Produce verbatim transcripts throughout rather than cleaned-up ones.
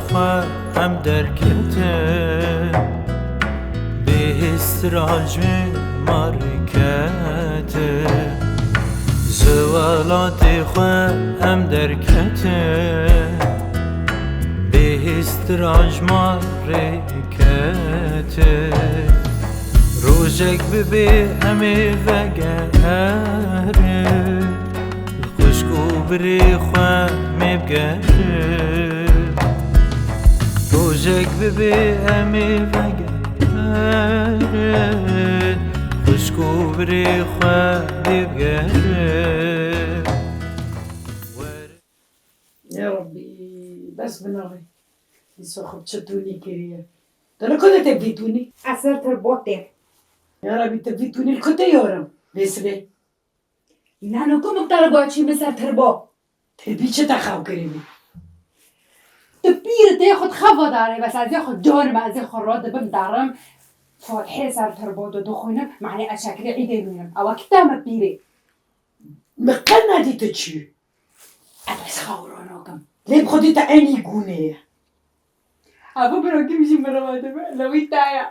xwe em derketin, bêhîstra ji ma rê ketin. Ji welatê xwe em derketin, bêhîstra ji ma rê ketin. Rojek bibe em ê vegerin, xwişk û birê xwe mê bigerin. Rojek bibe em ê vegerin, xwişk û birê xwe mê bigerin. Ya Rabbî, bes binavê. Îsa xwe çi tûnî kiriye. Tu li ku de te vî tûnî? Ez ser tirbot têm. Ya Rabbî, tu vî tûnî li ku te yorim? Vê sibê. Nano ku muxtar guaçî min ser tirbo. Tirbî çi te xew kirî bî? Tu pîr tê xwe xev darê, bes ez ê xwe conim, ez ê xwe ro dibim darim. Fatihê ser tirbo de dixwînim, manê ez şakirê îdê nûnim. Ewa kita me pîrê. Min qet nedî tu çi. Ez xew ranokim. Lê bi xwedî te eynî gûnê ye. Ev birokî min jî mirova dibe, lewî te ye.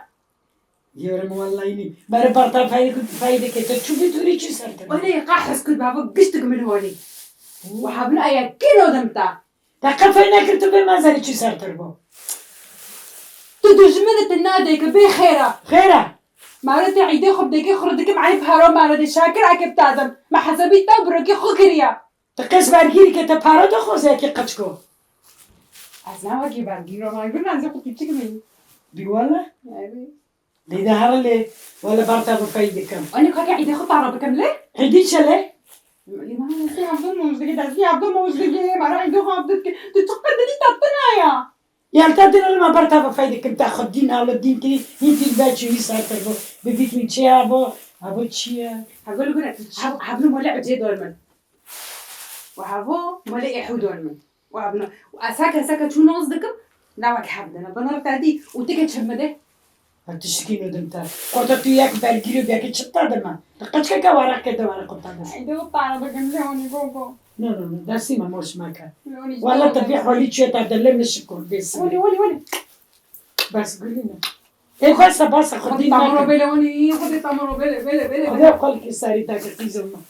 Yerim wellahî nî. Mere barta feyde, feyde ke te çû bi tûrî çi ser te? Olê, qehz kir bavo, giştik min holî. Û hebin aya kî rodim te? Te qefey nekir tu bê mezerî çi ser te bo? Tu dijmin tu nadê ke bê xêra. Xêra. Mare te îdê xwe bidekê xwe dikim, ey paro mare de şakir akib tadim. Me hesabî te birokî xwe kiriya. Tu qes bergîrî ke te paro de xozekî qeçko. Ez ne wekî bergîro, ma gir nazê xwe piçik min. Bi wala? Evet. Lê de here lê, wala bar te bi fey dikim. Anî kake îdê xwe paro bikim lê? Îdî çi lê? Lê ma destê hevdin mojdigê, destê hevdin mojdigê, mara îdê xwe hevdin dike. Tu çiqir dilî te tinaya. Ya li te din ma ber te ve fey dikim, te xwe dîn alo dîn kirî, hîn dîn be çûyî ser te bo. Bi vîtmîn çi ya bo, ha bo çi ye? Hevgul gure, hev-, hevlu mole ucê dor min. Û hevo mole êhû dor min. Û hevno. Û ez heke seke çû noz dikim, ne wek hev dine. Binir te dî, û tike çi min de? Ha tiştikî nû dim te. Kurta tu yek bergîrî û yekî çi te dime? Tu qeçkeke weraqke de weraq te dime. Ey, de para bikim, Leonî, go, go. No, no, no, destî me moş meke. Leonî, wala te vî holî çûye te de lê min şikor, bêsî. Olî, olî, olî. Bes gulîne. Ê xwesta basa xwe dî tamiro nake. Bele, Leonî, xwedê tamiro bele, bele, bele, xwedê bele. Xwe li kî serî te ke qîzim min.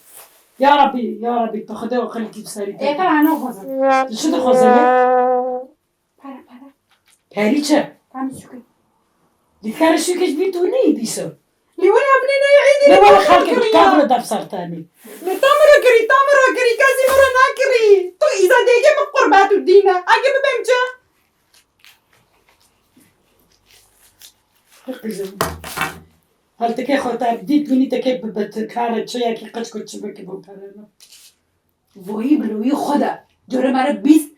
Ya Rabbî, ya Rabbî, tu xwedê xwe li kî serî te ke. Ê, qera no xwezim. Tu çi dixwazî lê? Para, para. Perî çi? Tam şükür. Dikare şükür vî tu neyî dîsa. Lê were hevnê neyê êdî. Lê were xelkê kavre def sertanî. Lê tam re kirî, tam re kirî, kesî were nakirî. Tu îza dêgê min qurbet û dîne. Age bibêm çi? Qizim. Hal teke xwe te dît winî teke bi, bi kare çi yekî qeç ku çi bike bo pereno. Voyî bi lûyî xwe de. Cure mere bîst,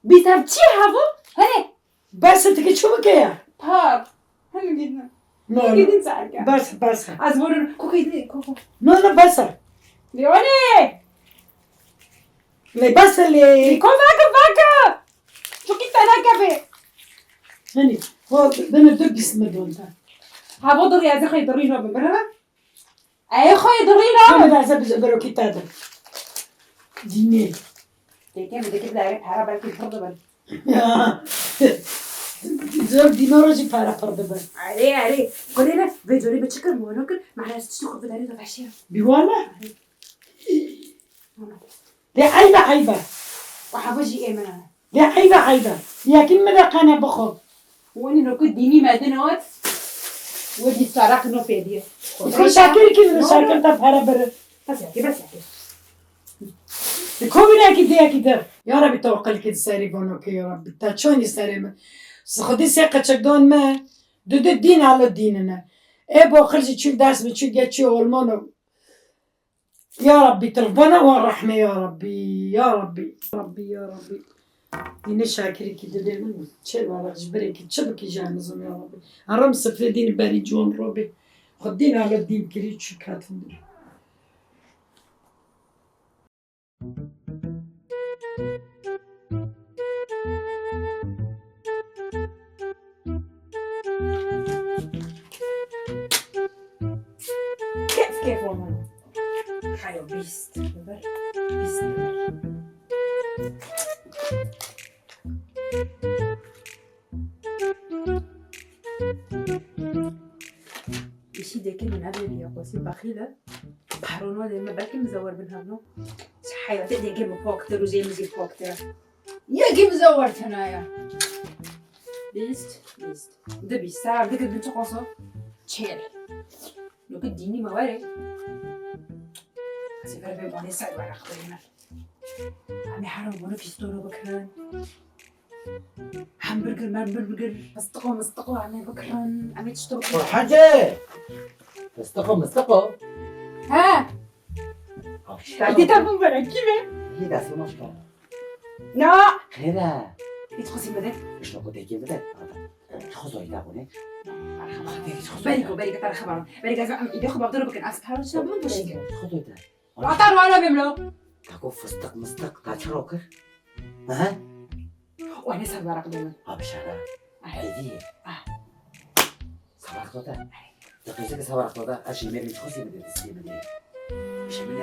bîst ev çi hevo? Hene? Bes e, tu ki çi bike ya? Par. Hene gidin. No, no. Gidin serke. Bes, bes. Ez vorin. Koku gidin, koku. No, no, bes e. Leone! Lê bes e lê. Lê ko vake, vake! Çuki te nekeve. Hene, ho, bine dur bîst mi don te. Hevo dur ya, zixê durî no bibirine. Ey xwe dirîna. Hemî de ez bi, birokî te de. Dînê. Têkê min dikir dayê para belkî pir dibin. Ya. Zor dînara jî para pir dibin. Erê, erê. Xwedê ne, vê corî bi çi kir, molo kir, mehna ez tiştî xwe vidarî de veşiya. Bi wala? Erê. Lê eybe, eybe. Û heva jî ê min e. Lê eybe, eybe. Yekîn min de qene bixwe. Wenî no ku dînî me din ot. Wedî saraq no pêdiye. Xwe şakir kî min şakir te para biri. Bes yakî, bes yakî. Di kovînekî diyekî de. Ya Rabbî, tewekkil kî di serî vono ke ya Rabbî. Te çonî serê min. Xwedî sê qeçek don me. Du du dîn alo dînine. Ê boxil jî çû ders mi çû geçiyor olmano. Ya Rabbî, tilbana wan rehmê ya Rabbî, ya Rabbî, ya Rabbî, ya Rabbî. Dînê şakirî kî didê min. Çê wala ji birê kî çi bikî jî nizim ya Rabbî. Heram sifrê dînî berî ciwan robê. Xwe dîn ala dîn kirî çû katin dî. Kef kef olmalı. Hayo bîst. Bîst. Bîst. Îşî dêkê min nebê ya qosî bexîl e. Paro nadê me, belkî min zewar bin hevno. Ji heyatê dêkê min paktir û jê min jî paktir e. Yekî min zewar tena ye. Bîst, bîst. Di bîst. Ser ev dikir bin çi qoso? Çêl. Nokê dînî me were. Ez ê vere bê wanê ser were qirêne. Em ê herin bunu fîstoro bikirin. Hamburger, hamburger, fistiqo mistiqo em ê bikirin. Em ê tişto bikirin. Qurhancê! Fistiqo mistiqo? He. Dîta min were, kî be? Yê destê maşka. Na. Xêr e. Hiç xwesî bide. Şino ku têkê bide. Çi xwe zoyî da bûne? Berî ku, berî ku te re xeber. Berî ku ez em îdê xwe bavdar bikin. Ez paro çav min tiştî. Çi xwe zoyî da? Atar wala bim lo. Kako fıstık mıstık ta çi ro kir? Hı hı. O ne ser waraq dönün. Ha bişara. Hediye. Ah. Sabarak tota. Dıkıcı ki sabarak tota. Aşi merim çok sevdi, sevdi. Şimdi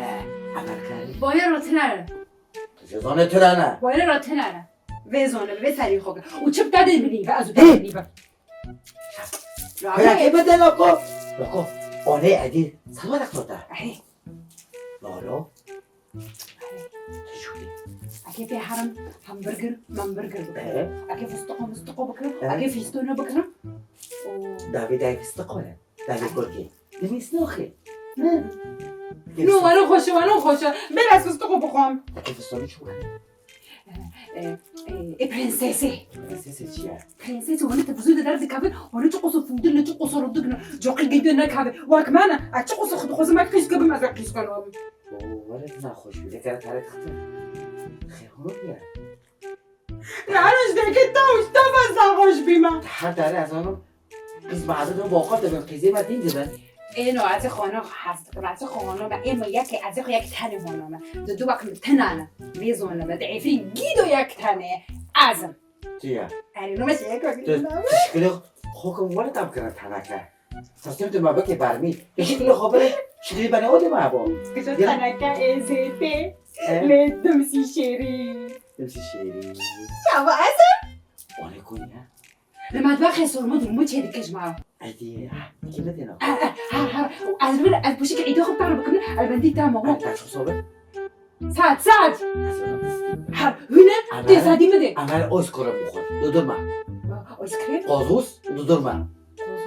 Amerika'yı. Boya rotinare. Kızı zone törene. Boya rotinare. Ve zone, ve sari xoga. Uçup da de bileyim, ve azu da bileyim. Kaya ke bede loko. Loko. O ne edi? Sabarak tota. Hey. Lolo. Hey. Şubi. Ake te haram hamburger, hamburger bikirim. Ee? Ake fıstoko mıstoko bikirim. Ee? Ake fistona bikirim. O. Davi dayı fıstoko ne? Davi korki. Demiş ne oxi? Ne? No, wano xoşe, wano xoşe. Biraz fıstoko bixwam. Ake fistonu çu E, e, e, prensesê. Prensesê çi ye? Prensesê, wani televîzyonê de derdikeve, wani çi qoso fûdin, çi qoso rûdin, coqî gidin nekeve. Wek me ne, ez çi qoso xwe dixwazim, ez qîz kebim, ez qîz kebim. Oo, were tu naxweş bî, vekere tare dixtin. Xêr hûn ye. Rano ji deke ta û ji ta bes naxweş bî me. Her tare ez anim. Qîz me ez dibin, bawqat dibin, qîzê me dîn dibin. Ê no, ez ê xwe ne hez dikim, ez ê xwe ne be. Ê me yekê, ez ê xwe yek tenê hona me. Di du wek min tenane. Vê zone me. Di efrî gîdo yek tenê. Ez im. Tu ye. Erê, no me şey yek wek Tu name. Şikilê xwe kim wele tam kirin teneke. Tasdîq tu me bike bermî. Tu şikilê xwe bire, şikilê bene o de me bo. Kişa Yürü. Teneke ê zêtê. E? Lê dimsî şêrî. Dimsî şêrî. Ya, bu ez im. Olê ku ye? Li metbexê sorma durumû çêdike ji me re. Ey dî, ha, kî me têna? Eh, eh, her, her. Ez li vir, ez pûşikê îdê xwe pere bikim, elbendî te ma. Her, kaç xwe sobe? Saet, saet. Her, hûne, tê sadî min de. Emel oz kore bixwe. Dudurma. Oz kire? Qozus, dudurma.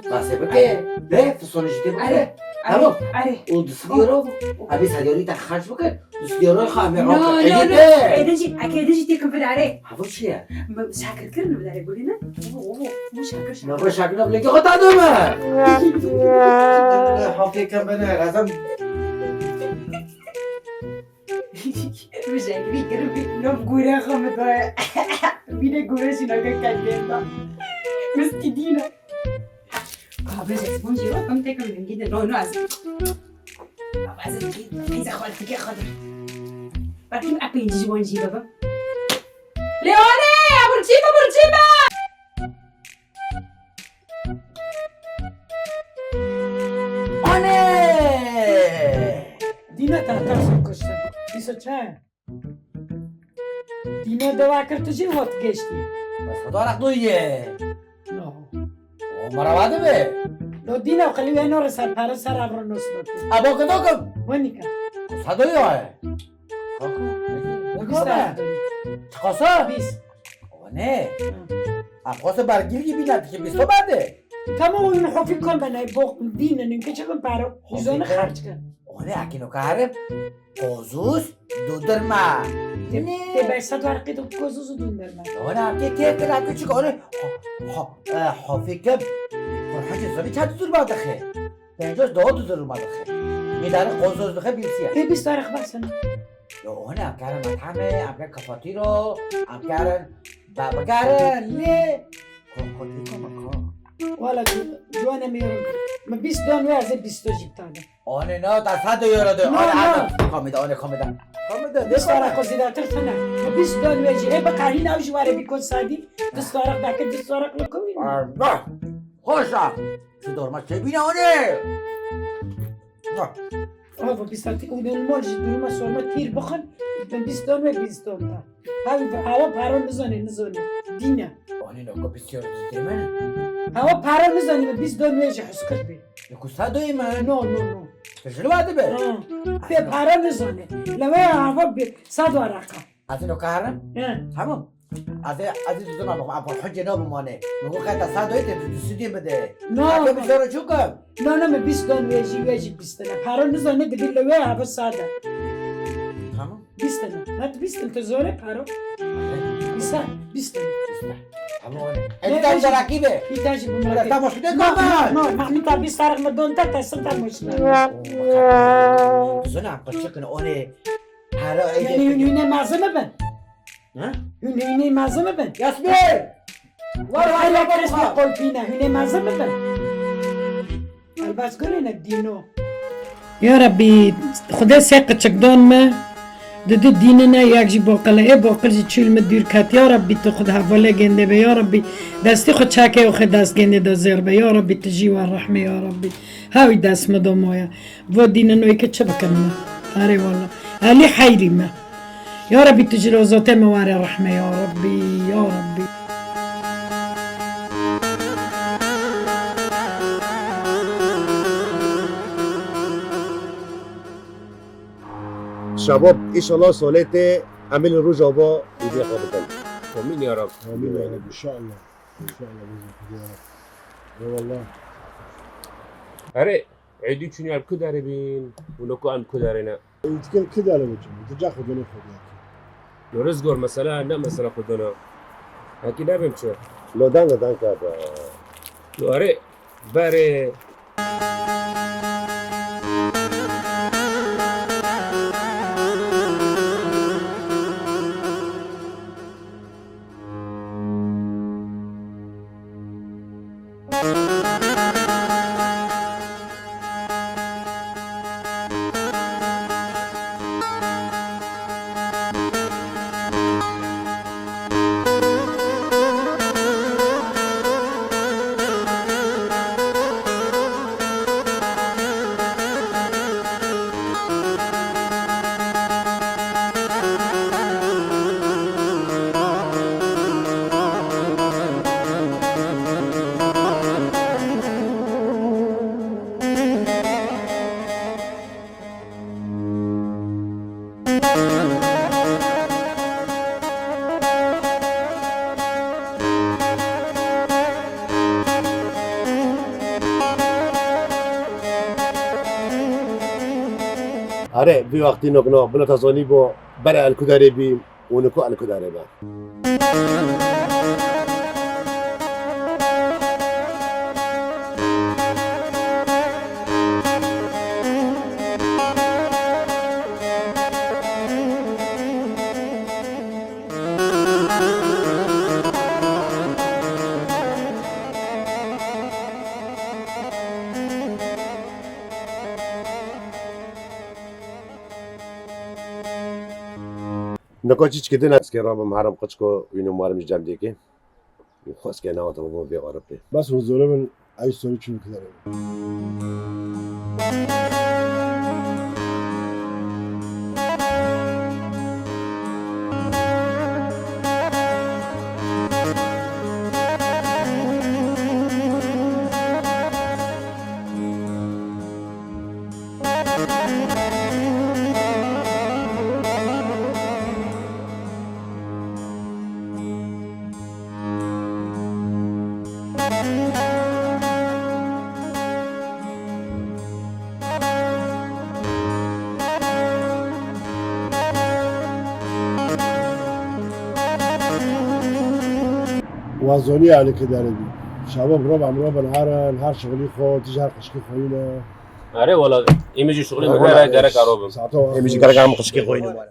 Nasıl bike? Ve fısonı jite bike. Are, are, tamam. Are. O disiyor o. Abi sadiyori ta xarç bike. Disiyor o xame. No, no, no. Ede jî, eke ede jî têkim bidare. Ha, bu çi ye? Şakir kirin bidare gulî ne? O, o, o şakir, şakir. Ne, bu şakir ne bile ki hata deme. Hafte kan bana razam. Bijek, bir kere bir nov gure xwe min da. Bîne gure jî nake kendên da. Mistî dîne. Ka bijek, bon jî wek em tekim vingî de. No, no, ez. Ama ez ki, neyse, xwe fikir xwe de. Belkî em pêncî ji wan jî bibim. Leone, burçî me, burçî me. Anne! Dîne tahta xwe kuştin. Dîsa çaye? Dîne dewa kir tu jî hot geştî. Bes xwe darek doye. No. O merawa dibe. No dîne xwe li wê nor ser pere ser avro nos bak. Abo ke dokim. Wenîka. Sa doye. Kaka. Bîst. Çiqasa? Bîst. O ne? Hı. Aqosa bergîrî bîna dikî bîsto bade. Tamam, oyun hafif kan ben, ay bok dîne, ninke çekin para. Yüzünü harç kan. O ne akino karim? Kozuz dudurma. Te, ne? Te bersa darqi do kozuz dudurma. O ne akê te kira küçük o ne? Ha, ha, e, hafif kim? Kurhancı zırı çatı durma dıkı. Pencos daha dudurma dıkı. Midari kozuz dıkı bilsiye. Te bîst darqi basın. Yo, hûn em karin methemê, em karin kafatîro, em karin babikarin lê. Ko-, ko-, ko-, ko-, ko-, Wala ci-, ciwane mêrin. Min bîst don wê, ez ê bîst jî bitanim. Anê na, ta sed euro de. No, anê, no. Anê, komida, anê, komida. Komida, ne bîst para ko zêdetir tine. Min bîst don wê jî. Ê bikarî nav ji ware bî ko sadî. Bîst para dakir, bîst para lo kowî. Allah. Hoşa. Şu dorma çebine anê. Ha. Ava bîst saetî û dönüm ol ji duruma sorma tîr bixin, ben bîst don ve bîst don da. Havi ve ava paro nizone, nizone. Dîne. Anî no ko bîst euro dîme ne? Ewa para nizanî, min bîst don wê jî hizkir bî. Li ku Sadoyê me? No, no, no. Tu ji li wa dibe? Ha. Pê para nizanî. Lewe ya hava bi Sado Araka. Ez ê karim? He. Tamam. Ez ê, ez ê dizim, ama, ama hocê nabimane. Min got, "Qeta Sadoyê te tu, tu sidê bide." No, Ez ê no. Bi zora çû kim? No, no, min bîst don wê jî, wê jî bîst tane. Para nizanî, dibî lewe ya hava Sado. Tamam. Bîst tane. Hat bîst tane, tu zor e paro. Bîst tane, bîst tane. Ama o ne? Ne, Elî tam ne, darakî be. Bîst tane jî bu Öyle market. Tam hoş bir de No, kapat. No, no, Mahmut abi, sarık mı don ta, tasın tam hoş. Zona, pıçıkın, o ne? Para Yani hüne, hüne mazı mı ben? Ha? Hüne, hüne mazı mı ben? Yasmin! Var, var, Hala var, kesme var. Kolpina, hüne mazı mı ben? Elbas gönüne dino. Ya Rabbî, Xwedê sê qiçik don me, di du dînine, yek jî boqil e. Ê boqil jî çûl min dûr ket. Ya Rabbî, tu xwe di hevalê gêndê be. Ya Rabbî, destî xwe çakê û xwe dest gêndê de zêr be. Ya Rabbî, tu jî wan rehmê, ya Rabbî. Hawî dest min do moya. Vo dînin wê ke çi bikin me? Erê wala. Elî heyrî me. Ya Rabbî, tu ji lozatê me were rehme, ya Rabbî, ya Rabbî. Şebab, înşallah salê te em ê li Rojava îdê xwe bikin. Amîn ya Rab. Amîn ya Rab, înşallah. İnşallah, bizim Xwedê. Eyvallah. Erê, êdî çûnî em ku derê bîn û noko em ku derê ne? Êdî ku derê biçin? Di ca xwe dene xwe diyar. Lo rizgor, mesela ne mesela xwe dana. Hekî nebim çi? Lo danga danga be. Lo erê, berê. Erê, vî wextî nokno, bila te zanî bo, berê el ku derê bî, û niko el ku derê be. Nika çîçkê din ez kê rabim herim qiçko wîno marim ji cem dêkê. Xwest ke newata bibû vê Ewropê. Bes hûn zore bin, ew sorî çûn kidarê. Wazonî alî kidarê bî. Şabab rob emro bin herin, her şixulî xwe, tij her qişkî xwe yîne. Erê wala, êmî jî şixulî min hera gerek aro bim. Êmî jî gerek em qişkî xwe yîne.